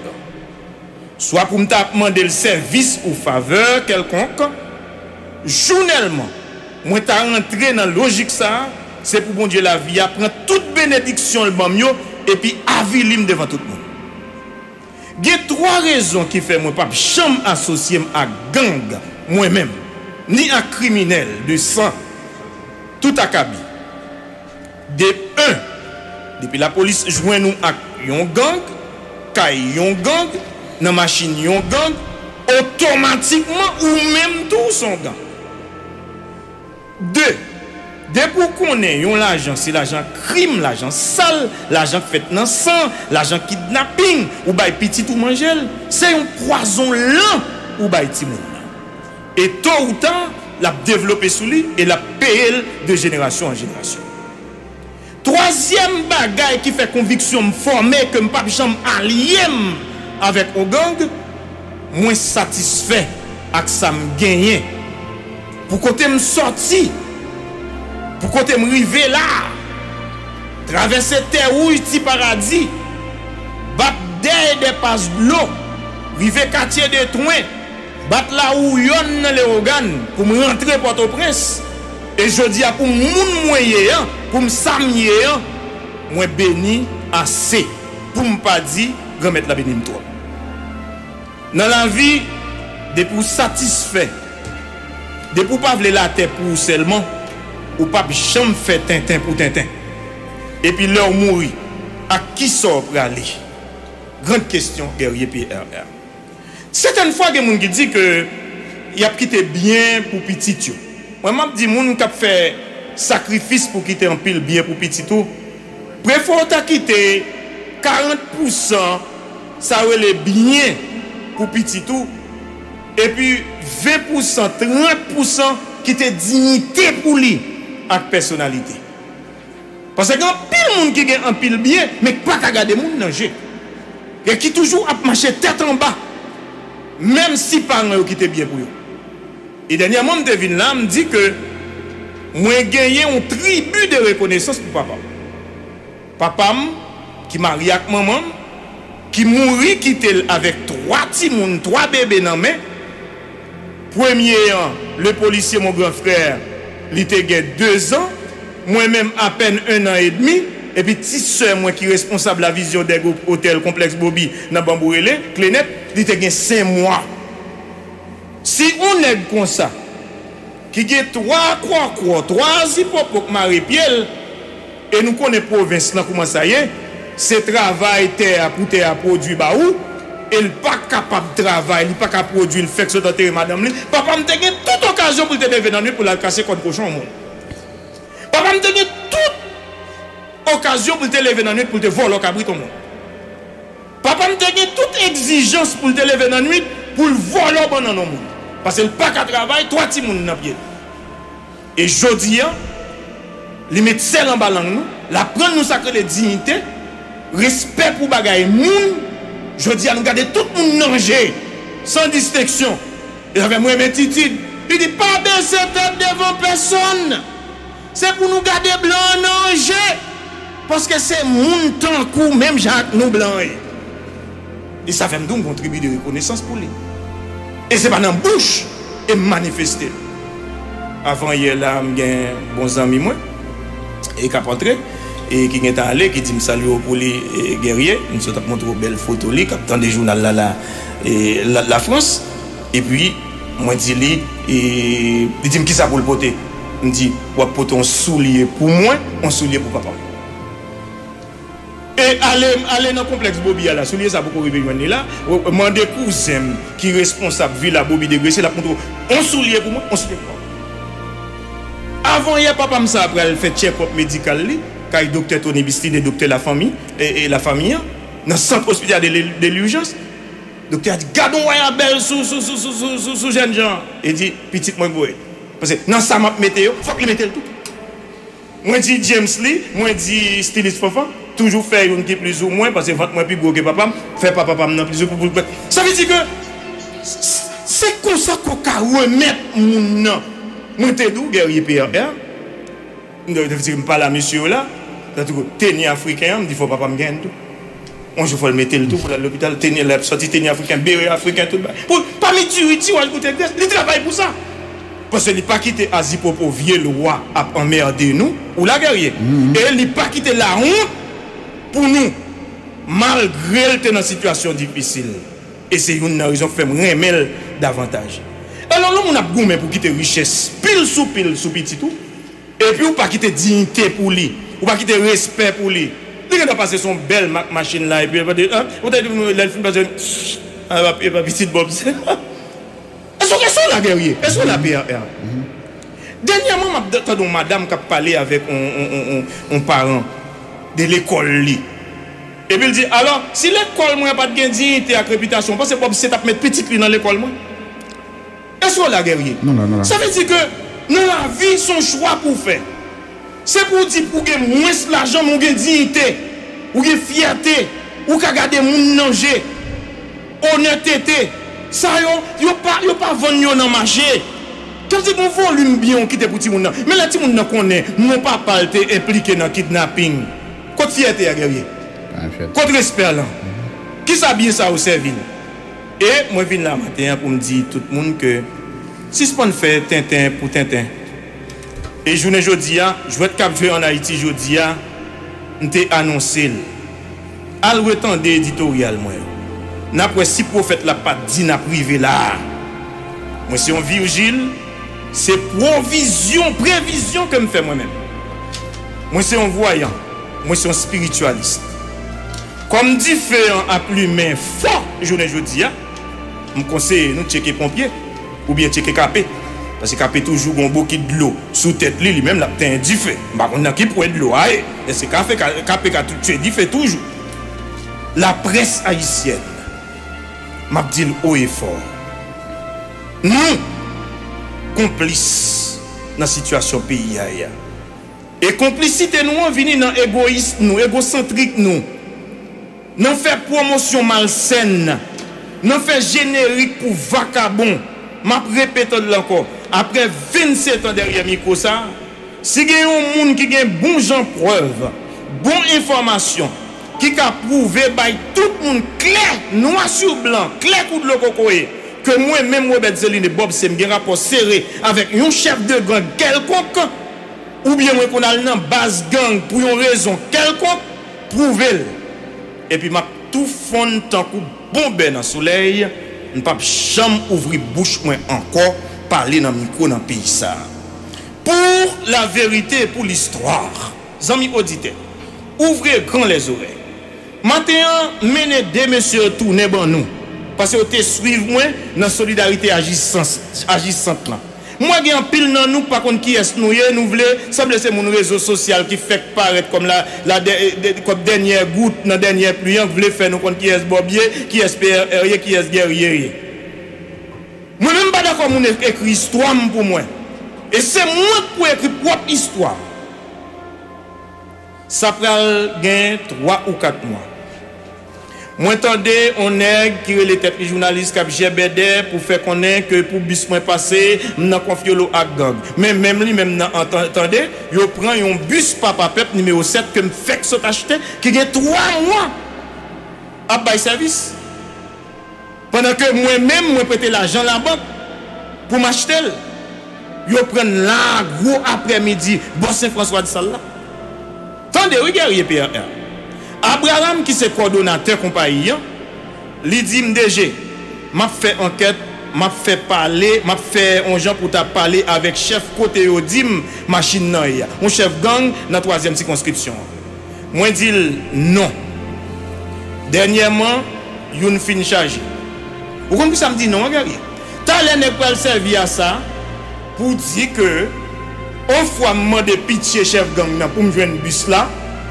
Swa pou m ta ap mande l sèvis ou favè kèlkonk, jounèlman, mwen ta rantre nan lojik sa a, se pou Bondye lavi a pran tout benediksyon l ban m yo epi avili m devan tout moun. Gen twa rezon ki fè mwen p ap janm asosye m ak gang, mwen menm, ni ak kriminèl de san, tout akabi. De en, depi lapolis jwenn ou ak yon gang, kay yon gang, nan machin yon gang, otomatikman ou menm tou w se yon gang. De, depi w konnen yon lajan se lajan krim, lajan sal, lajan k fèt nan san, lajan kidnaping, ou bay pitit ou manje l, se yon pwazon lan ou bay timoun nan. E to ou ta, l ap devlope sou li e l ap peye l de jenerasyon an jenerasyon. Twazyèm bagay ki fè konviksyon m fòme ke m p ap janm alye m avèk yon gang, mwen satisfè ak sa m genyen. Pou kote m sòti, pou kote m rive la a, travèse Tèwouy, Ti Paradi, bat dèy Dèpas Dlo, rive Katye Detwen, bat Lawouyòn nan Lewogàn pou m rantre Pòtoprens, e jodi a pou m moun mwen ye an, pou m sa m ye an, mwen beni ase pou m pa di Granmèt la beni m twòp. Nan lavi, depi w satisfè Depi w pa vle latè pou ou sèlman, ou p ap janm fè tenten pou tenten. Epi lè w mouri, ak kisa w prale? Grande question, Guerrier P R R. Sètèn fwa, gen moun ki di ke y ap kite byen pou pitit yo. Mwen, m ap di moun k ap fè sakrifis pou kite anpil byen pou pitit ou, prefere w ta kite karant pousan, sa yo rele byen, pou pitit ou, epi ven pousan, trant pousan kite diyite pou li ak pèsonalite. Paske gen anpil moun ki gen anpil byen, men ki pa ka gade moun nan je. E ki toujou ap mache tèt anba, menm si paran yo kite byen pou yo. E dènyèman, m te vin la, m di ke mwen genyen yon tribi de rekonesans pou papa m. Papa m, ki marye ak manman m, ki mouri kite l avèk twa timoun, twa bebe nan men. Premye an, le policier, mon grand frère, li te gen dezan, mwen menm apèn ennan edmi, epi ti sè mwen ki responsab La Vision d'Aigle Hotel Complexe Bobby nan Banbou Rele, Klenèt, li te gen senk mwa. Si yon nèg konsa, ki gen twa kwòkwò, twa zipopo k mare pye l, e nou konnen pwovens lan kouman sa ye, se travay tè a pou tè a pwodui ba ou, e l pa kapab travay, li pa ka pwodui, l fèk sot antere madanm li. Papa m te gen tout okazyon pou l te leve nan nwit pou l al kase kòd kochon yon moun. Papa m te gen tout okazyon pou l te leve nan nwit pou l te vòlò kabrit yon moun. Papa m te gen tout egzijans pou l te leve nan nwit pou l vòlò bannann yon moun. Paske l pa ka travay, twa timoun nan pye l. E jodi a, li met sèl anba lang nou, l aprann nou sa k rele diyite, respè pou bagay moun. Jodi a, nou gade tout moun nan je, san distenksyon. E sa fè m renmen Titid. Li di, pa bese tèt devan pèsonn. Se pou nou gade blan an nan je. Paske se moun tankou menm jan ak nou blan an ye. E sa fè m di w m gon tribi de rekonesans pou li. E se pa nan bouch e m manifeste l. Avan yè la, m gen bon zanmi mwen e k ap antre, e ki gentan ale, ki di m salye w pou li, e, Guerrier. M sot ap montre w bèl foto li, k ap tande jounal la, la, e, la, Lafrans. Epi, mwen di li, e, li di m kisa pou l pote. M di, w ap pote yon soulye pou mwen, yon soulye pou papa m. E ale, ale nan konplèks Bobby a la, soulye sa poko rive jwenn li la. W-, mande kouzen m ki responsab Villa Bobby de Gressier, l ap montre w yon soulye pou mwen, yon soulye pou papa m. Avan yè, papa m sa pral fè tchèkòp medikal li, kay doktè Tony Bistin e doktè Lafanmi, e, e Lafanmi an, nan sant ospital de, de l'urgence. Doktè a di, gad yon wayabèl sou, sou, sou jènjan an. E di, pitit mwen k voye l. Paske nan sa m ap mete yo, fòk li mete l tou. Mwen di James li, mwen di stilis Fanfan, toujou fè youn ki plizoumwen, paske vant mwen pi gwo ke papa m, fè pa papa m nan plizoumwen pou, pou, pou. Sa vle di ke s-, s-, se konsa ke w ka remèt moun nan. Mwen te di w, Guerrier P R R, m, m, m pale a mesye yo la, tankou teni afriken an, m di fò papa m genyen l tou. Yon jou fò l mete l tou pou l al lopital. Teni, lè l ap sòti, teni afriken, bere afriken, tout bagay. Pou, pami diri, tiwaj, boutèy grès, li travay pou sa. Paske li pa kite azipopo vye lwa ap anmède nou. Ou la, Guerrier? E li pa kite lawont pou nou, malgre l te nan sitiyasyon difisil. E se youn nan rezon k fè m renmen l davantaj. Alò, lè yon moun ap goumen pou kite richès pil sou pil sou pitit ou, epi ou pa kite diyite pou li, ou pa kite respè pou li. Li gentan pase se yon bèl mak machin la, epi, epi, an, ou ta di, lè l fin pase, a, epa, epa pitit Bob, se, èske, èske w la, Guerrier? Èske w la, P R R? Dènyèman, m ap tande yon madanm k ap pale avèk yon, yon, yon, yon, yon paran de lekòl li. Epi l di, alò, si lekòl mwen an pa t gen diyite ak repitasyon, w panse Bob se t ap met pitit li nan lekòl mwen? Èske w la, Guerrier? Nou la, nou la. Sa vle di ke nan lavi, se yon chwa pou w fè. Se pou w di, pou w gen mwens lajan, men w gen diyite, ou gen fyète, ou ka gade moun nan je, onètete. Sa yo, yo pa, yo pa vann yo nan mache. Sa vle di, gen yon volim byen w kite pou timoun nan. Men lè timoun nan konnen non papa l te enplike nan kidnaping, kot fyète a, Guerrier? Pa gen fyète. Kot respè a lan? Kisa byen sa yo sèvi l? E mwen vin la maten an pou m di tout moun ke sispann fè tenten pou tenten. E jounen jodi a, jwèt k ap jwe ann Ayiti jodi a, m te anonse l. Al retande editoryal mwen yo. N ap wè si pwofèt la pa t di n ap rive la a. Mwen se yon Virjil, Se pwovizyon, previzyon ke m fè mwen menm. Mwen se yon vwayan, mwen se yon espirityalis. Kòm dife an ap limen fò jounen jodi a, m konseye nou tcheke ponpye oubyen tcheke kape. Paske kape toujou gon bokit dlo sou tèt li, li menm l ap tenyen dife. M pa konn nan ki pwen dlo a ye. Èske kafe ka, kape ka tou tchwe dife toujou? Laprès ayisyèn, m ap di l o e fò. Nou konplis nan sitiyasyon peyi a ye a. E konplisite nou an vini nan egoyis nou, egosantrik nou, nan fè pwomosyon malsèn, nan fè jenerik pou vakabon. M ap repete l ankò, apre vennsetan dèyè mikwo sa a, si gen yon moun ki gen bon jan prèv, bon enfòmasyon, ki ka pwouve bay tout moun klè, nwa sou blan, klè kou dlo kokoye, ke mwen menm Robert Zéliné Bob Sèm gen rapò sere avèk yon chèf de gang kèlkonk, oubyen mwen konn al nan baz gang pou yon rezon kèlkonk, pwouve l. Epi m ap tou fonn tankou bon bè nan solèy, m p ap janm ouvri bouch mwen ankò pale nan mikwo nan peyi sa a. Pour la vérité et pour l'histoire, zanmi oditè, ouvrez grand les oreilles. Maten an, mennen de mesye yo tounen ban nou, paske yo te swiv mwen nan Solidarité Agissante, Agissante lan. M wè gen anpil nan nou k pa konn kiyès nou ye, nou vle sanble se moun rezo sosyal ki fèk parèt kòm la, la dè-, dè-, kòm dènyè gout nan dènyè pli an, k vle fè nou konn kiyès Bob ye, kiyès P R R ye, kiyès Guerrier ye. Mwen menm m pa dakò moun ek-, ekri istwa m pou mwen. E se mwen k pou ekri pwòp istwa m. Sa pral gen twa ou kat mwa. Mwen tande on nèg ki rele tèt li jounalis k ap jèbèdè pou fè konnen ke pou bis mwen pase, m nan konfyolo ak gang. Men menm li menm nan an tan-, tande, yo pran yon bis Papa Pèp nimewo sèt ke m fèk sot achte, ki gen twa mwa ap bay sèvis. Pandan ke mwen menm, mwen prete lajan labank pou m achte l. Yo pran l la gwo aprèmidi, bò Sen Franswa di sal la. Tande wi, Guerrier P R R. Abraham, ki se kòdonatè konpayi an, li di m, D G, m ap fè ankèt, m ap fè pale, m ap fè on jan pou ta pale avèk chèf kote yo di m machin nan ye a. On chèf gang nan twazyèm sikonskripsyon an. Mwen di l non. Dènyèman, youn fin chaje. Ou konn pou sa m di non an, Guerrier? Talè nèg pral sèvi a sa pou di ke on fwa m mande pitye chèf gang nan pou m jwenn bis la,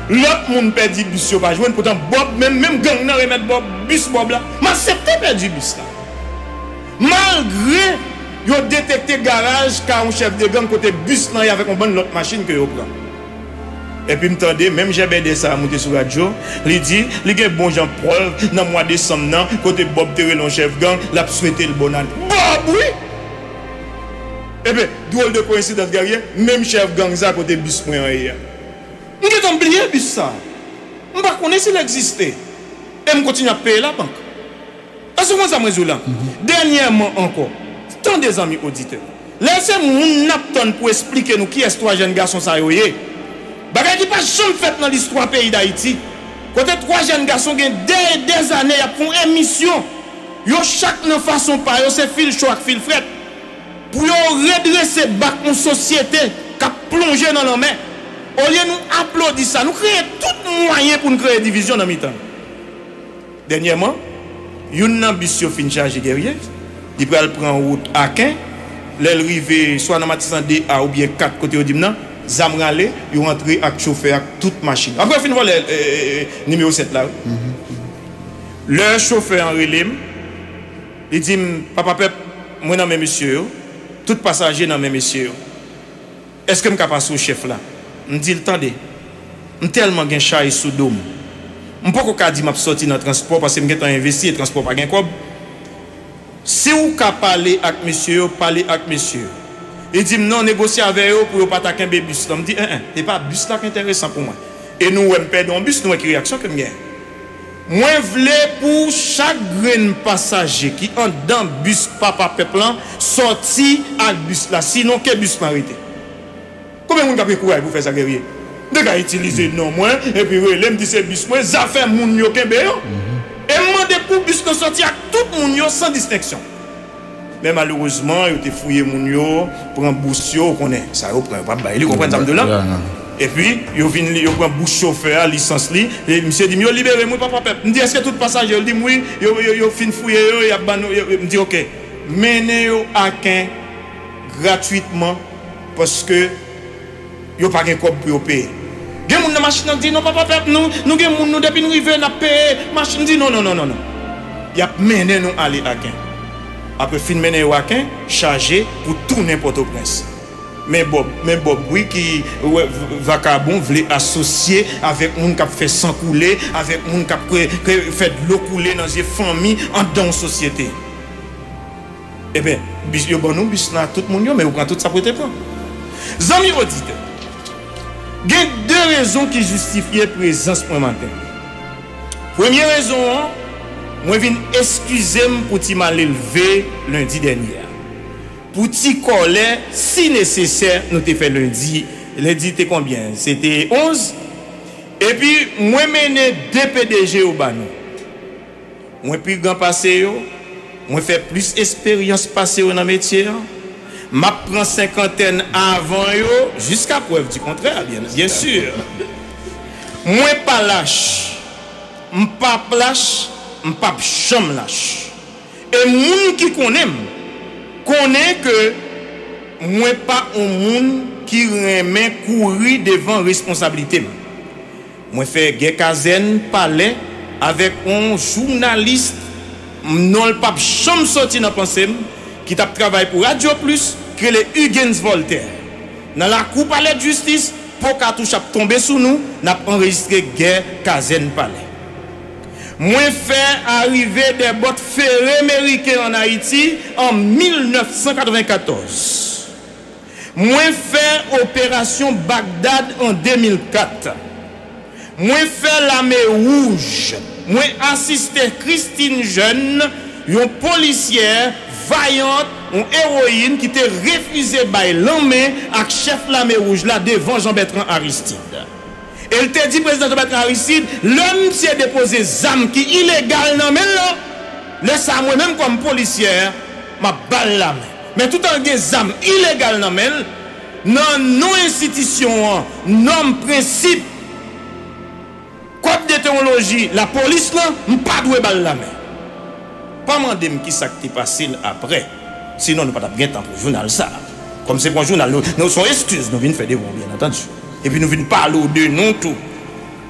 lòt moun pèdi bis yo pa jwenn, poutan Bob menm, menm gang nan remèt Bob, bis Bob la. M aksepte pèdi bis la. Malgre yo detekte garaj ka yon chèf de gang kote bis lan ye avèk yon bann lòt machin ke yo pran. Epi m tande menm jèbèdè sa a moute sou radyo, li di li gen bon jan prèv nan mwa desanm nan kote Bob te rele yon chèf gang, l ap swete l bòn ane. Bob wi! Ebyen, dwòl de koyensidans, Guerrier, menm chèf gang sa kote bis mwen an ye a. M gentan bliye bis sa. M pa konnen si l egziste. E m kontinye ap peye labank. Èske w konn sa mwen di w la? Dènyèman ankò, tande zanmi oditè, lè se moun n ap tann pou esplike nou kiyès twa jèn gason sa yo ye, bagay ki pa janm fèt nan listwa peyi Dayiti, kote twa jèn gason gen dè e dè zane y ap fè yon emisyon, yo chak nan fason pa yo, se fil cho ak fil frèt, pou yo redrese bak yon sosyete k ap plonje nan lanmè. Olye nou aplodi sa, nou kreye tout mwayen pou n kreye divizyon nan mitan nou. Dènyèman, youn nan bis yo fin chaje, Guerrier, li pral pran wout Aken. Lè l rive swa nan Matisan de A oubyen kat kote yo di m nan, zam rale, yo rantre ak chofè ak tout machin. Apre yo fin vòlè, e, e, e, nimewo sèt la, wi. Lè chofè an rele m, li di m, Papa Pèp, mwen nan men mesye yo, tout pasaje nan men mesye yo. Èske m ka pase w chèf la? M di l, tande, m tèlman gen chay sou do m. M poko ka di m ap sòti nan transpò paske m gentan envesti e transpò pa gen kòb. Si w ka pale ak mesye yo, pale ak mesye yo. Li di m, non, negosye avè yo pou yo pa ta kenbe bis lan. M di, en, en, e pa bis la k enteresan pou mwen. E nou wè m pèdi yon bis, nou wè ki reyaksyon ke m genyen. Mwen vle pou chak grenn pasaje ki anndan bis Papa Pèp lan sòti ak bis la, sinon ke bis lan rete. Konbyen moun k ap gen kouraj pou fè sa, Guerrier? M te ka itilize non mwen, epi rele m di se bis mwen, zafè moun yo kenbe yo. E m mande pou bis lan sòti ak tout moun yo san distenksyon. Men malerezman, yo te fouye moun yo, pran bous yo, ou konnen, sa yo pran, yo p ap bay li, konprann sa m di w la? Epi, yo vin, yo pran bous chofè a, lisans li, e misye di m, "Yo libere m, wi, papa pèp." M di, "Èske tout pasaje yo?" Li di m, "Wi, yo, yo, yo fin fouye yo, y ap ban nou," yo, yo, m di, "Oke, mennen yo Aken gratwitman, paske yo pa gen kòb pou yo peye." Gen moun nan machin nan ki di, "Non, papa pèp, nou, nou gen moun nou, depi n rive, n ap peye machin." M di, "Non, non, non, non, non. Y ap mennen nou ale Aken." Apre fin mennen yo Aken, chaje pou tounen Pòtoprens. Men Bòb, men Bòb, wi, ki, wè, v-, vakabon vle asosye avèk moun k ap fè san koule, avèk moun k ap kre-, kre-, fè dlo koule nan zye fanmi anndan yon sosyete. Ebyen, bis, yo ban nou bis la, tout moun yo, men yo pran tout sa pou yo te pran. Zanmi oditè, gen de rezon ki jistifye prezans mwen maten. Premye rezon an, mwen vin eskize m pou ti malelve lendi dènye a. Pou ti kòlè, si nesesè, nou te fè lendi. Lendi te konbyen? Se te onz. Epi, mwen mennen de P D G yo ba nou. Mwen pi gran pase yo. Mwen fè plis esperyans pase yo nan metye an. M ap pran senkantèn avan yo, jiska prèv di kontrè, byen, byen si. Mwen pa lach. M p ap lach, m p ap janm lach. E moun ki konnen m, konnen ke mwen pa yon moun ki renmen kouri devan responsablite m. Mwen fè gè kazèn Palè avèk yon jounalis, non l p ap janm soti nan panse m, ki t ap travay pou Radio Plus, ki rele Huguens Voltaire. Nan lakou Palè Djistis, po katouch ap tonbe sou nou, n ap anrejistre gè kazèn Palè. Mwen fè arive dè bòt fere meriken ann Ayiti an mil nèf san katrevenkatòz. Mwen fè operasyon Bagdad an de mil kat. Mwen fè Lame Wouj. Mwen asiste Christine Jeune, yon polisyè vayant, yon ewoyin ki te refize bay lanmen ak chèf Lame Wouj la devan Jean Bertrand Aristide. E l te di prezidan Jean Bertrand Aristide, lè misye depoze zam ki ilegal nan men l lan, lè sa a mwen menm kòm polisyè, m ap ba l lamen. Men toutan l gen zam ilegal nan men l, nan non enstitisyon an, nòm, prensip, kòd detewonloji lapolis lan, m pa dwe ba l lamen. Pa mande m kisa k te pase l apre. Sinon, nou pa t ap gen tan pou jounal sa a. Kòm se pou yon jounal, nou, nou, se yon eskiz nou vin fè devan w, byen antandi. Epi nou vin pale w de nou tou.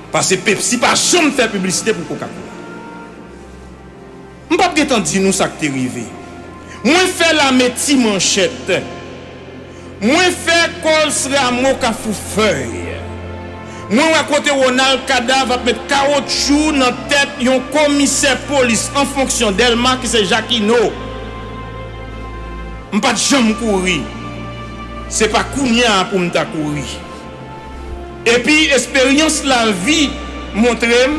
Paske Pepsi pa janm fè piblisite pou Coca-Cola. M p ap gentan di nou sa k te rive. Mwen fè Lame Ti Manchèt. Mwen fè Kòls Ramo Kafou Fèy. Mwen wè kote Ronald Kadav ap met kawotchou nan tèt yon komisè polis an fonksyon Dèlma ki se Jakino. M pa t janm kouri. Se pa kounye a pou m ta kouri. Epi esperyans lavi montre m,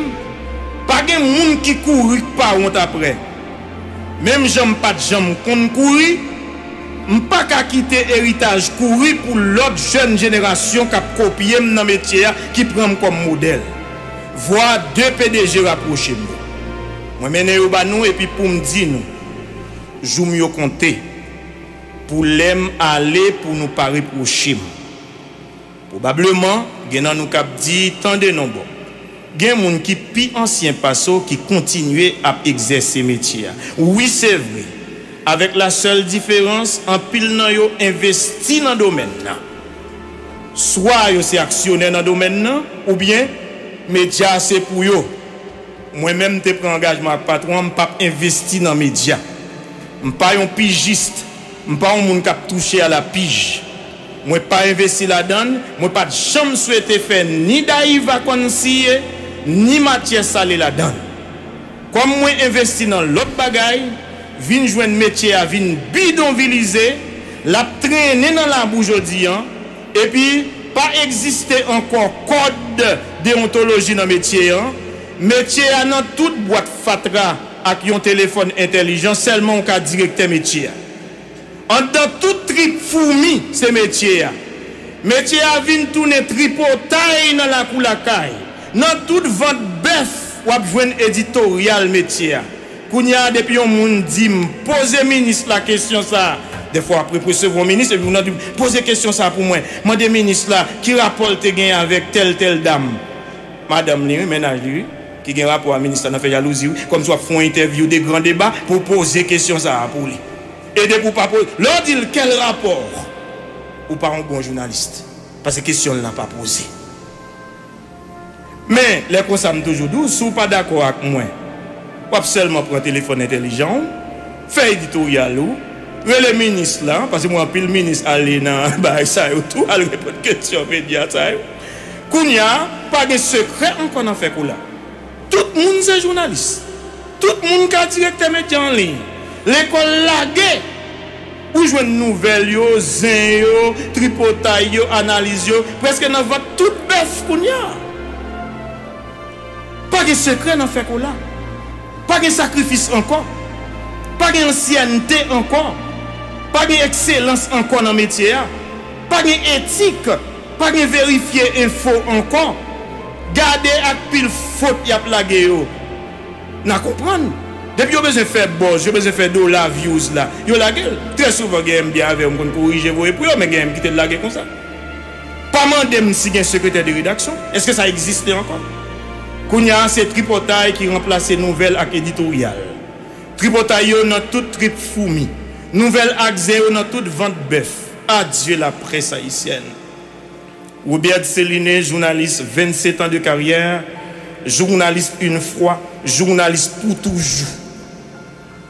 pa gen moun ki kouri k pa wont apre. Menm jan m pa t janm konn kouri, m pa ka kite eritaj kouri pou lòt jèn jenerasyon k ap kopye m nan metye a, ki pran m kòm modèl. Vwa de P D G rapwoche m yo. Mwen mennen yo ba nou epi pou m di nou, jou m yo konte. Pou lè m ale, pou nou pa repwoche m. Pwobableman, gen nan nou k ap di, "Tande non, Bòb." Gen moun ki pi ansyen pase w ki kontinye ap egzèse metye a. Wi, se vre, avèk la sèl diferans, anpil nan yo envesti nan domèn nan. Swa yo se aksyonè nan domèn nan, oubyen medya a se pou yo. Mwen menm, m te pran angajman ak patwon an, m p ap envesti nan medya. M pa yon pijis, m pa yon moun k ap touche a la pij. Mwen pa envesti ladan l, mwen pa t janm swete fè ni Dayiva konn siye, ni Matyè Sale ladan l. Kòm mwen envesti nan lòt bagay, vin jwenn metye a vin bidonvilize, l ap trennen nan labou jodi an, epi pa egziste ankò kòd deyontoloji nan metye an, metye a nan tout bwat fatra ak yon telefòn entèlijan, sèlman w ka direktè metye a. Anndan tout trip foumi, se metye a. Metye a vin tounen tripotay nan lakou lakay. Nan tout vant bèf, w ap jwenn editoryal metye a. Kounye a, depi yon moun di m, poze minis la kesyon sa a. Dèfwa w ap resevwa yon minis, epi moun nan di m, poze kesyon sa a pou mwen. Mande minis la, ki rapò l te gen avèk tèl, tèl dam? Madanm li, wi, mennaj li, wi, ki gen rapò a minis la nan fè jalouzi, wi. Kòmsi w ap fè yon entèvyou de gran deba pou w poze kesyon sa a pou li. E depi w pa poze, lè w di l, kèl rapò? Ou pa yon bon jounalis. Paske kesyon l lan pa poze. Men, lè konsa, m toujou di w, si w pa dakò ak mwen, w ap sèlman pran telefòn entèlijan w, fè editoryal ou, rele minis la, paske m wè anpil minis ale nan bagay sa yo tou, al reponn kesyon medya sa yo. Kounye a, pa gen sekrè ankò nan fè kou la. Tout moun se jounalis. Tout moun ka direktè medya an liy. Lekòl lage. Ou jwenn nouvèl yo, zen yo, tripotay yo, analiz yo, prèske nan vant tout bèf kounye a. Pa gen sekrè nan fè kou la. Pa gen sakrifis ankò. Pa gen ansyènte ankò. Pa gen ekselans ankò nan metye a. Pa gen etik. Pa gen verifye enfo ankò. Gade ak pil fot y ap lage yo. N a konprann. Depi yo bezwen fè buzz, yo bezwen fè dola, views la, yo lage l. Trè souvan, gen m byen avè yo, m konn korije voye pou yo, men gen m kite l lage konsa. Pa mande m si gen sekretè de redaksyon. Èske sa egziste ankò? Kounye a, se tripotay ki ranplase nouvèl ak editoryal. Tripotay yo nan tout trip foumi. Nouvèl ak zen yo nan tout vant bèf. Adye laprès ayisyèn. Robert Céliné, journaliste, vingt-sept ans de carrière, journaliste une fois, journaliste pour toujours.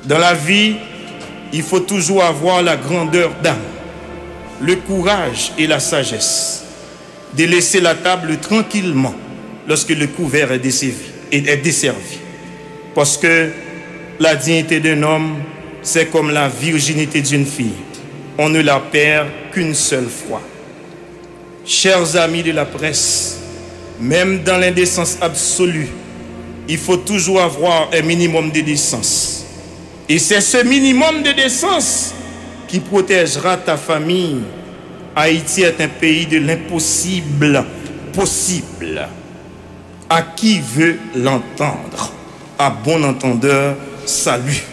Dans la vie, il faut toujours avoir la grandeur d'âme, le courage et la sagesse de laisser la table tranquillement lorsque le couvert est desservi, est desservi. Parce que la dignité d'un homme, c'est comme la virginité d'une fille. On ne la perd qu'une seule fois. Chers amis de la presse, même dans l'indécence absolue, il faut toujours avoir un minimum de décence. Et c'est ce minimum de décence qui protégera ta famille. Haïti est un pays de l'impossible possible. À qui veut l'entendre? À bon entendeur, salut.